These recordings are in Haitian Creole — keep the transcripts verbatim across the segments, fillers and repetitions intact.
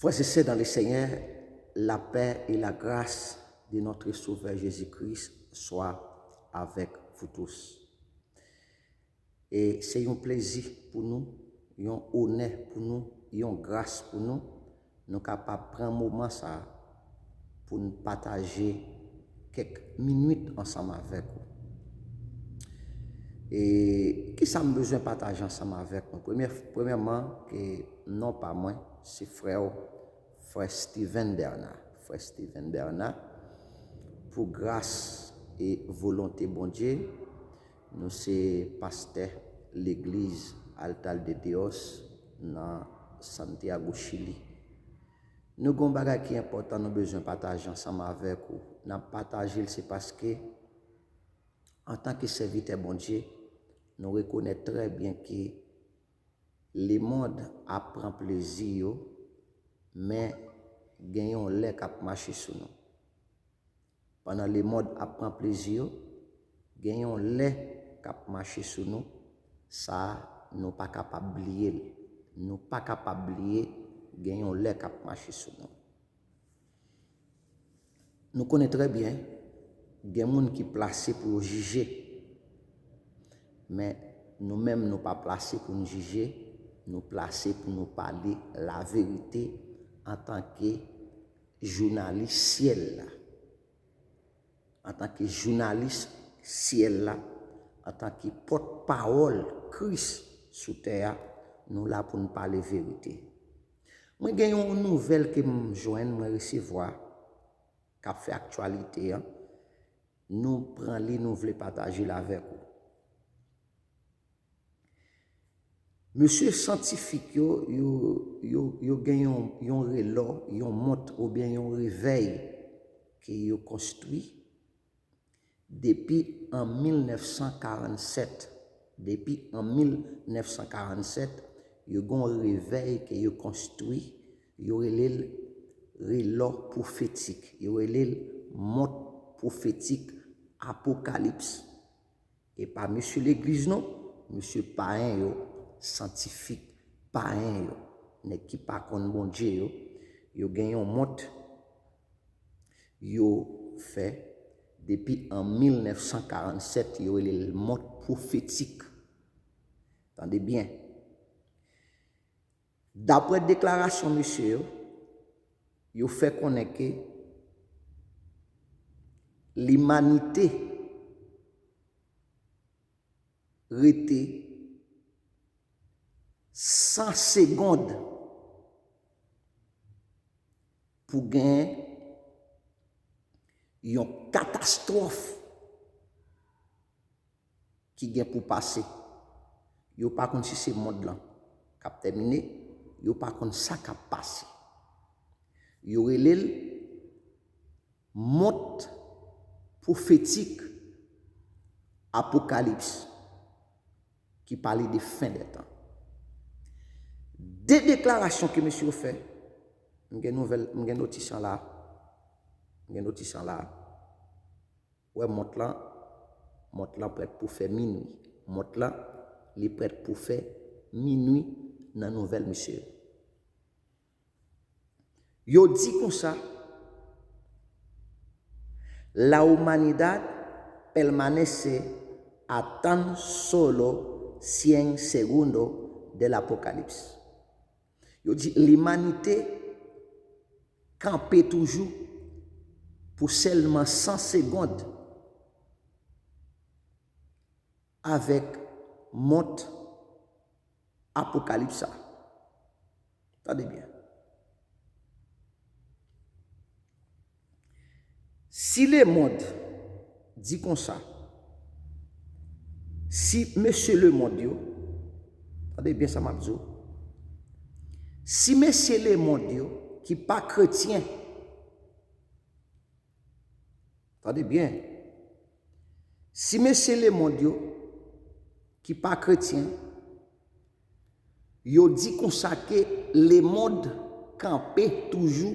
Frères et sœurs dans le Seigneur, la paix et la grâce de notre Sauveur Jésus-Christ soit avec vous tous. E se yon plezi pou nou, yon onè pou nou, yon gras pou nou, nou kapab pran moman sa a pou n pataje kèk minit ansanm avèk ou. E kisa m bezwen pataje ansanm avèk nou? Premyè, premyèman, ke non pa mwen, se frè w, frè Steven Bernard. Frè Steven Bernard, pou gras e volonte Bondye, nou se pastè legliz Altar de Dios nan Santiago, Chili. Nou gen yon bagay ki enpòtan nou bezwen pataje ansanm avèk ou. N ap pataje l, se paske, antanke sèvitè Bondye, nou rekonèt trè byen ke lemonn ap pran plezi yo, men gen yon lè k ap mache sou nou. Pandan lemonn ap pran plezi yo, gen yon lè k ap mache sou nou, sa a, nou pa kapab bliye l. Nou pa kapab bliye, gen yon lè k ap mache sou nou. Nou konnen trè byen, gen moun ki plase pou yo jije. Men, nou menm, nou pa plase pou n jije, nou plase pou nou pale laverite antanke jounalis syèl la. Antanke jounalis syèl la, antanke pòtpawòl Kris sou tè a, nou la pou n pale verite. Mwen gen yon nouvèl ke m jwenn, mwen resevwa, k ap fè aktyalite an. Nou pran li, nou vle pataje l avèk ou. Mesye syantifik yo, yo, yo, yo gen yon, yon relò, yon mont oubyen yon revèy ke yo konstwi depi an mil nèf san karannsèt. Depi an mil nèf san karannsèt, yo gen yon revèy ke yo konstwi, yo rele l relò pwofetik, yo rele l mont pwofetik Apokalips. E pa mesye legliz non, mesye payen yo, syantifik payen yo, nèg ki pa konn Bondye yo, yo gen yon mont yo fè depi an mil nèf san karannsèt, yo rele l mont pwofetik. Tande byen. Daprè deklarasyon mesye yo, yo fè konnen ke limanite rete san segond pou gen yon katastwòf ki gen pou pase. Yo pa konn si se mond lan k ap tèmine, yo pa konn sa k ap pase. Yo rele l mont pwofetik Apokalips, ki pale de fen dè tan. De deklarasyon ke mesye yo fè, m gen nouvèl, m gen notis an la, m gen notis an la. Wè mont lan, mont lan prèt pou fè minwi. Mont lan, li prèt pou fè minwi nan nouvèl mesye yo. Yo di konsa, la humanidad permanece a tan solo cien segundos del apocalipsis. Yo di limanite kanpe toujou pou sèlman san segond avèk mont Apokalips sa. Tande byen. Si lemonn di konsa, si mesye lemonn yo, tande byen sa m ap di w, si mesye lemonn yo ki pa kretyen, tande byen, si mesye lemonn yo ki pa kretyen, yo di konsa ke lemonn kanpe toujou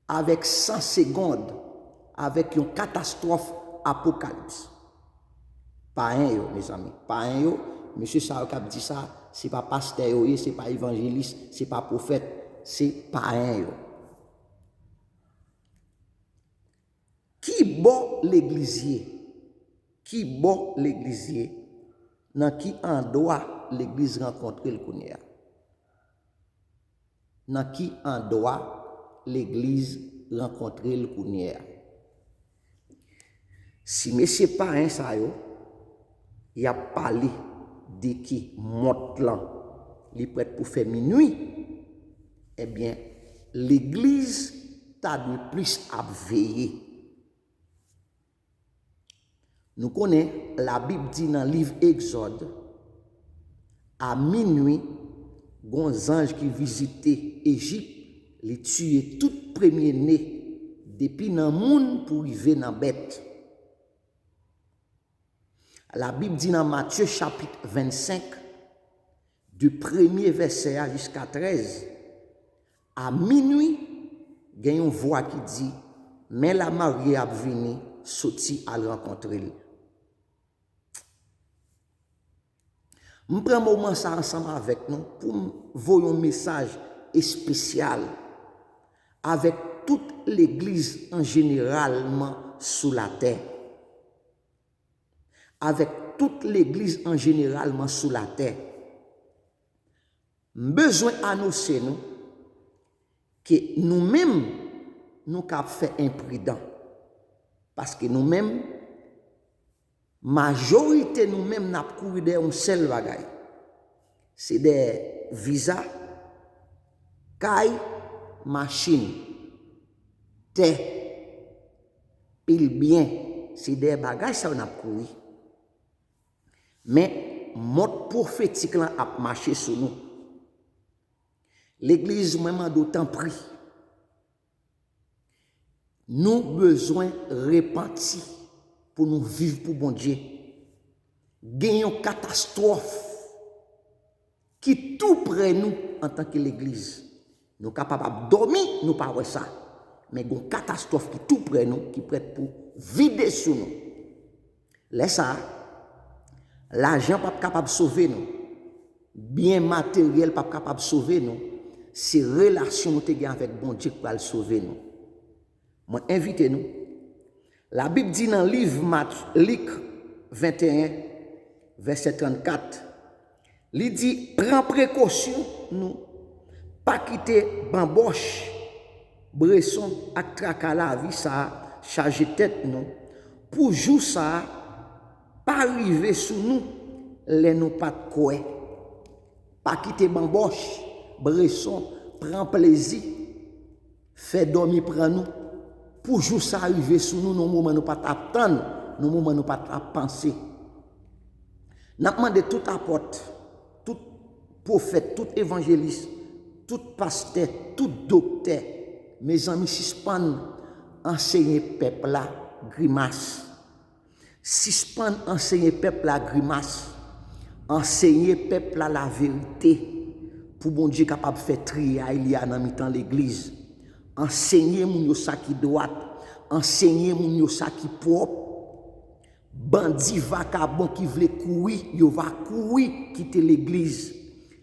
avèk san segond, avèk yon katastwòf apokalips. Payen yo, mezanmi, payen yo, mesye sa yo k ap di sa, se pa pastè yo ye, se pa evanjelis, se pa pwofèt, se payen yo. Ki bò legliz ye? Ki bò legliz ye? Nan ki andwa legliz rankontre l kounye a? Nan ki andwa legliz rankontre l kounye a? Si mesye payen sa yo, y ap pale de ke mont lan, li prèt pou fè minui, ebyen, legliz ta dwe plis ap veye. Nou konnen Labib di nan liv Egzòd, a minui, gon zanj ki vizite Ejip, li tiye tout premye ne, depi nan moun pou rive nan bèt. Labib di nan Matye chapit vennsenk, de premye vèsè a jiska trèz, a minui, gen yon vwa ki di, men lamarye ap vini, soti al rankontre l. M pran moman sa ansanm avèk nou pou m voye yon mesaj espesyal avèk tout legliz an jeneralman sou latè. Avèk tout legliz an jeneralman sou latè. M bezwen anonse nou ke nou menm, nou ka ap fè enpridan. Paske nou menm, majorite nou menm, n ap kouri dèyè yon sèl bagay. Se dèyè viza, kay, machin, tè, pil byen. Se dèyè bagay sa yo n ap kouri. Men, mont pwofetik lan ap mache sou nou. Legliz, mwen mande w tanpri, nou bezwen repanti pou nou viv pou Bondye. Gen yon katastwòf ki tou prè nou antanke legliz. Nou kapab ap dòmi, nou pa wè sa. Men gon katastwòf ki tou prè nou, ki prèt pou vide sou nou. Lè sa a, lajan p ap kapab sove nou. Byen materyèl p ap kapab sove nou. Se relasyon nou te gen avèk Bondye k pral sove nou. Mwen envite nou. Labib di nan liv Mat, Lik venteyen, vèsè trannkat, li di, pran prekosyon nou, pa kite banbòch, breson ak traka lavi sa a chaje tèt nou, pou jou sa a pa rive sou nou lè nou pa t kwè. Pa kite banbòch, breson, pran plezi, fè dòmi pran nou, pou jou sa rive sou nou nan yon moman nou pa t ap tann, nan yon moman nou pa t ap panse. N ap mande tout apòt, tout pwofèt, tout evanjelis, tout pastè, tout doktè, mezanmi, sispann ansenye pèp la grimas. Sispann ansenye pèp la grimas. Ansenye pèp la laverite pou Bondye kapab fè triyay li a nan mitan legliz. Ansenye moun yo sa ki dwat. Ansenye moun yo sa ki pwòp. Bandi vakabon ki vle kouri, yo va kouri kite legliz.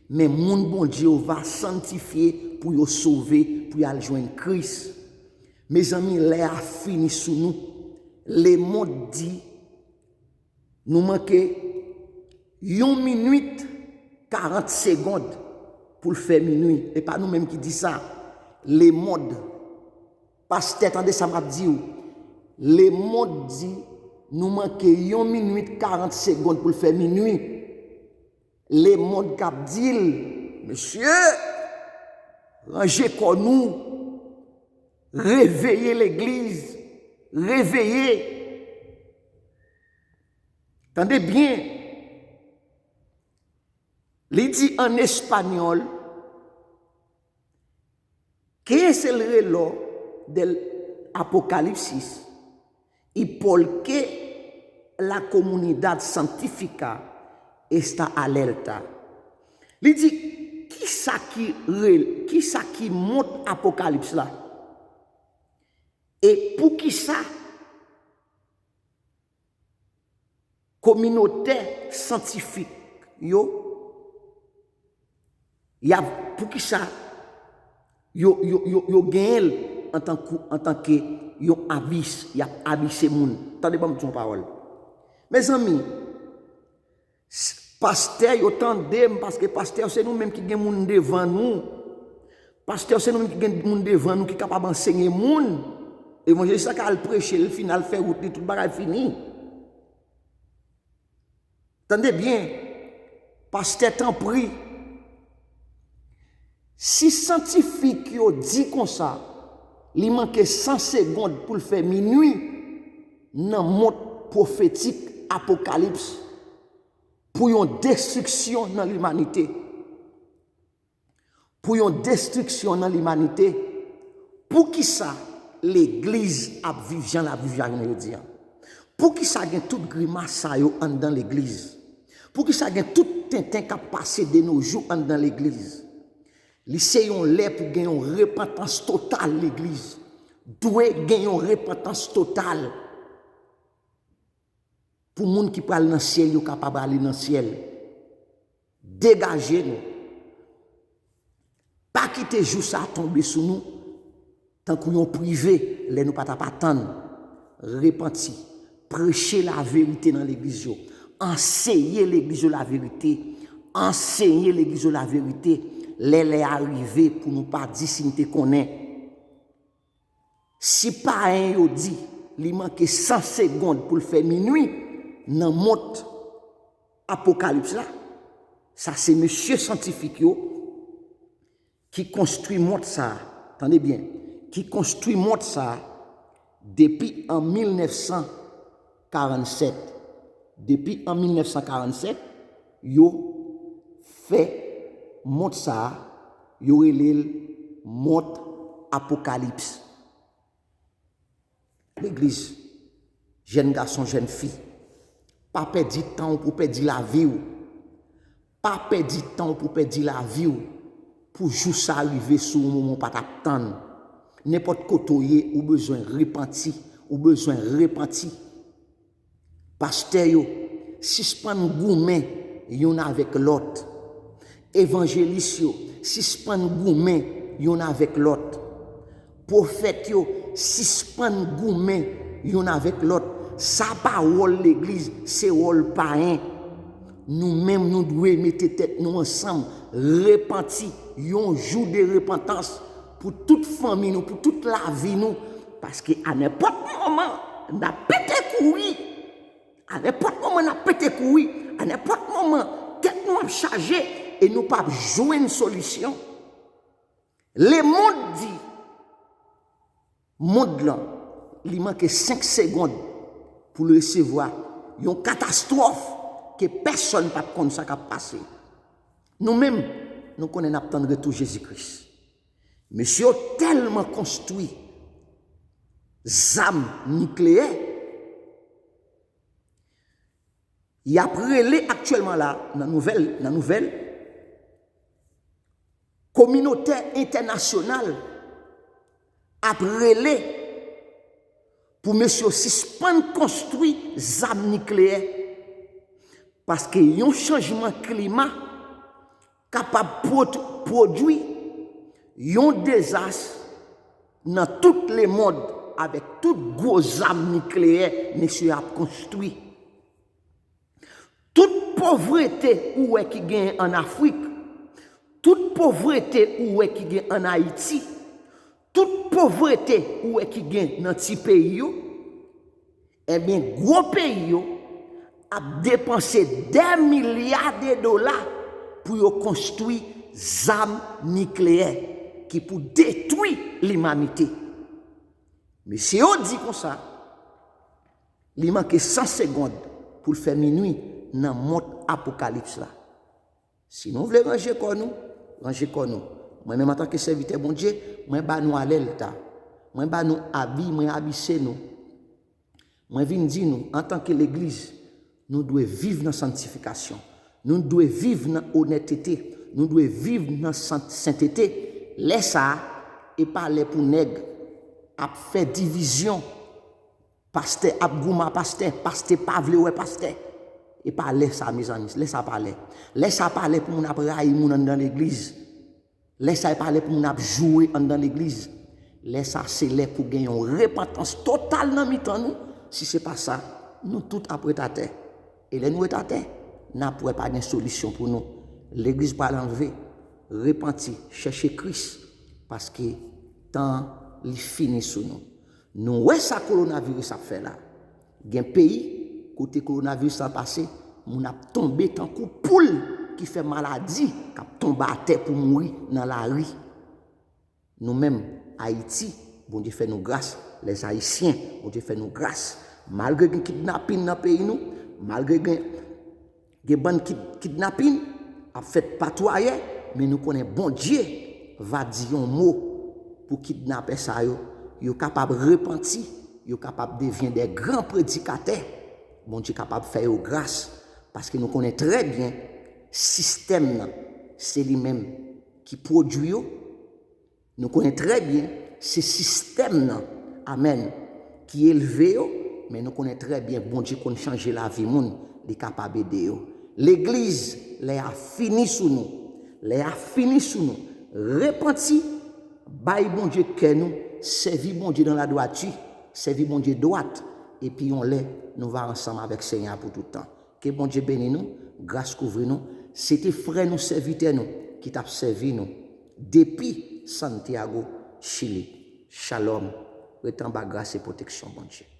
Men moun Bondye yo va sanntifye pou yo sove, pou y al jwenn Kris. Mezanmi, lè a fini sou nou. Lemonn di nou manke yon minit karant segond pou l fè minui. E pa nou menm ki di sa. Lemonn. Pastè, tande sa m ap di w. Lemonn di nou manke yon minit karant segond pou l fè minui. Lemonn k ap di l, mesye, ranje kò nou, reveye legliz, reveye. Tande byen, li di an espanyòl, ¿qué es el reloj del apocalipsis? ¿Y por qué la comunidad santifica está alerta? Li di, kisa ki rel, kisa ki mont apokalips la? E poukisa kominote santifik yo, y ap, poukisa yo, yo, yo, yo genyen l antankou, antanke yon abis, y ap abise moun. Tande ban m di yon pawòl. Mezanmi, s-, pastè yo tande m, paske pastè yo se nou menm ki gen moun devan nou. Pastè yo se nou menm ki gen moun devan nou ki kapab ansenye moun. Evanjelis la ka al preche, l fin al fè wout li, tout bagay fini. Tande byen, pastè, tanpri, si syantifik yo di konsa, li manke san segond pou l fè minwi nan mond pwofetik, apokalips, pou yon destriksyon nan limanite. Pou yon destriksyon nan limanite, poukisa legliz ap viv jan l ap viv la jounen jodi a? Poukisa gen tout grimas sa yo anndan legliz? Poukisa gen tout tenten k ap pase de nos jours anndan legliz? Li se yon lè pou gen yon repantans total legliz. Dwe gen yon repantans total. Pou moun ki pral nan syèl yo kapab ale nan syèl. Degaje nou. Pa kite jou sa a tonbe sou nou tankou yon prive lè nou pa t ap atann. Repanti. Preche laverite nan legliz yo. Anseye legliz yo laverite. Anseye legliz yo laverite. Lè lè a rive pou nou pa di si n te konnen. Si payen yo di li manke san segond pou l fè minwi nan mont apokalips la, sa se mesye syantifik yo ki konstwi mont sa a, tande byen, ki konstwi mont sa a depi an mil nèf san karannsèt. Depi an mil nèf san karannsèt, yo fè mont sa a, yo rele l mont apokalips. Legliz, jèn gason, jèn fi, pa pèdi tan w pou pèdi lavi w. Pa pèdi tan w pou pèdi lavi w pou jou sa rive sou ou moman w pa t ap tann. Nenpòt kote w ye, ou bezwen repanti. Ou bezwen repanti. Pastè yo, sispann goumen youn avèk lòt. Evanjelis yo, sispann goumen youn avèk lòt. Pwofèt yo, sispann goumen youn avèk lòt. Sa pa wòl legliz, se wòl payen. Nou menm, nou dwe mete tèt nou ansanm, repanti, yon jou de repantans pou tout fanmi nou, pou tout lavi nou. Paske a nenpòt moman, n ap pete kouri. A nenpòt moman, n ap pete kouri. A nenpòt moman, tèt nou ap chaje e nou p ap jwenn solisyon. Lemonn di, mond lan, li manke senk segond pou l resevwa yon katastwòf ke pèsonn p ap konn sa k ap pase. Nou menm, nou konnen n ap tann retou Jezi Kris. Mesye yo tèlman konstwi zam nikleyè, y ap rele aktyèlman la nan nouvèl, nan nouvèl, kominote entènasyonal ap rele pou mesye yo sispann konstwi zam nikleyè. Paske yon chanjman klima kapab pwot-, pwodui yon dezas nan tout lemonn avèk tout gwo zam nikleyè mesye ap konstwi. Tout povrete ou wè ki genyen ann Afrik, tout povrete ou wè ki gen ann Ayiti, tout povrete ou wè ki gen nan ti peyi yo, ebyen, gwo peyi yo ap depanse dè milya de dola pou yo konstwi zam nikleyè ki pou detwi limanite. Mesye yo di konsa, li manke san segond pou l fè minwi nan mont apokalips la. Si nou vle ranje kò nou, ranje kò nou. Mwen menm antanke sèvitè Bondye, mwen ba nou alèta. Mwen ba nou abi, mwen abise nou. Mwen vin di nou, antanke legliz, nou dwe viv nan santifikasyon. Nou dwe viv nan onètete. Nou dwe viv nan sant-, sentete. Lè sa a, e pa lè pou nèg ap fè divizyon. Pastè ap goumen a pastè, pastè pa vle wè pastè. E pa lè sa, mezanmi, lè sa pa lè. Lè sa pa lè pou moun ap rayi moun anndan legliz. Lè sa e pa lè pou moun ap joure anndan legliz. Lè sa se lè pou gen yon repantans total nan mitan nou. Si se pa sa, nou tout ap ret atè. E lè nou ret atè, n ap wè pa gen solisyon pou nou. Legliz pral anlve. Repanti, chèche Kris, paske tan li fini sou nou. Nou wè sa kowonaviris ap fè la. Gen peyi kote kowonaviris la pase, moun ap tonbe tankou poul ki fè maladi, k ap tonbe atè pou mouri nan lari. Nou menm, Ayiti, Bondye fè nou gras. Lèzayisyen, Bondye fè nou gras. Malgre gen kidnapin nan peyi nou, malgre gen gen bann kid, kidnapin ap fèt patou ayè, men nou konnen Bondye va di yon mo pou kidnapè sa yo. Yo kapab repanti, yo kapab devyen de gran predikatè. Bondye kapab fè yo gras, paske nou konnen trè byen sistèm nan, se li menm ki pwodui yo. Nou konnen trè byen se sistèm nan, amèn, ki elve yo, men nou konnen trè byen Bondye konn chanje lavi moun, li kapab ede yo. Legliz, lè a fini sou nou. Lè a fini sou nou. Repanti, bay Bondye kè nou, sèvi Bondye nan ladwati, sèvi Bondye dwat, epi yon lè nou va ansanm avèk Senyè a pou tout tan. Ke Bondye beni nou, gras kouvri nou. Se te frè nou, sèvitè nou, ki t ap sèvi nou depi Santiago, Chili. Shalom. Rete anba gras e pwoteksyon Bondye.